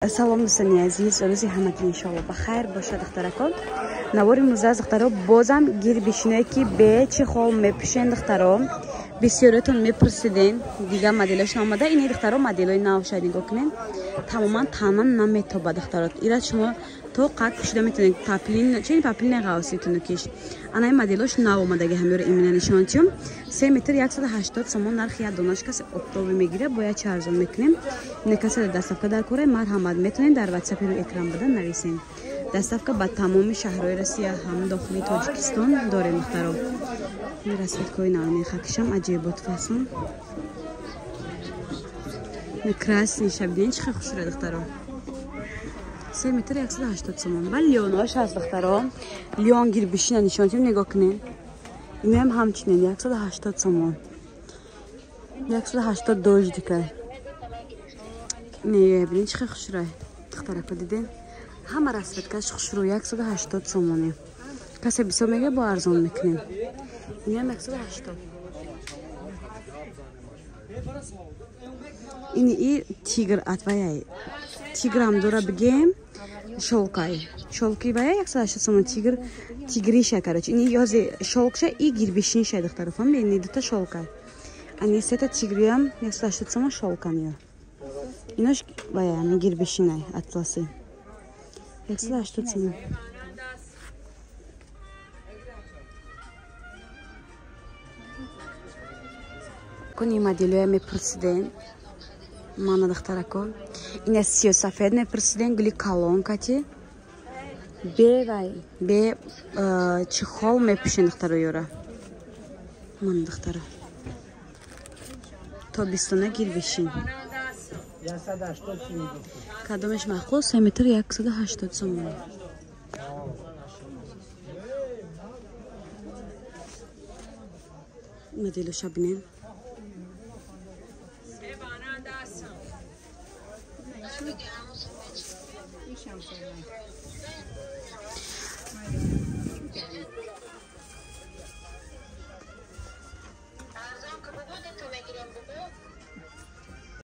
Салом, дӯстони азиз, рӯзи ҳамагӣ иншоалло ба хайр бошад, духтаракон. Навори музаз, духтаро, бозам гирбишиное, ки бе чехол мепӯшен, духтаро, бисёриятон мепурсиден, дигар моделашон омада. Ини, духтаро, моделои нав шояд нигоҳ кунен, тамоман танан наметоба, духтаро. Ира шумо то қад пӯшида метавонед, паплин чени паплин ғавси тунукиш. Анаи моделош нав омадаги, ҳамёро имина нишон чим. 3 метр 180 сомон нархи як донаш. Касе оптовый мегира, бояд чи арзон мекунем. Ина касе доставка дар кора, марҳамат, метавонед дар ватсапи рӯи экран буда нависен. Доставка ба тамоми шаҳрҳои Россия, ҳам дохили Тоҷикистон дорем, духтаро. Ин расцветкаҳои навани хакишам аҷибот фасон. Красный шабдин чӣ хушра, духтаро. 3 метр 180 сомон. Ва лёнош ҳаст, духтаро. Лён гирбишина нишон тим, нигоҳ кунед. Иноям ҳамчунин 180 сомон. 180 дождика. Не, бинед чӣ хушрай. Духтарако, диден? Ҳама расцветкаш хушрӯ 180 сомоне. Касе бисёр мега, бо арзон мекунем. Иноям 180. Ини и тигр атваяй. Тиграм дора бигем, шёлкай. Шёлки вая 180 сомон, тигр, тигриша, короче. Ини ёзи шёлкша и гирбишинша, духтаро, фаҳмидед? Ини дута шёлкай. Ани сета тигриям 180 сомон шёлкан ё. Инош вая ами гирбишинай атласы. 180 сомон. Кони моделоя мепурсиден. Мана, духтарако. Ина сиёсафед мепурсиден, гули калонкати. Бе вай, бе чехол мепӯшен, духтаро, ёра. Мана, духтаро. Тобистона гирбишин. Кадомеш маъқул, 3 метр 180 сомон. Моделоша бинем.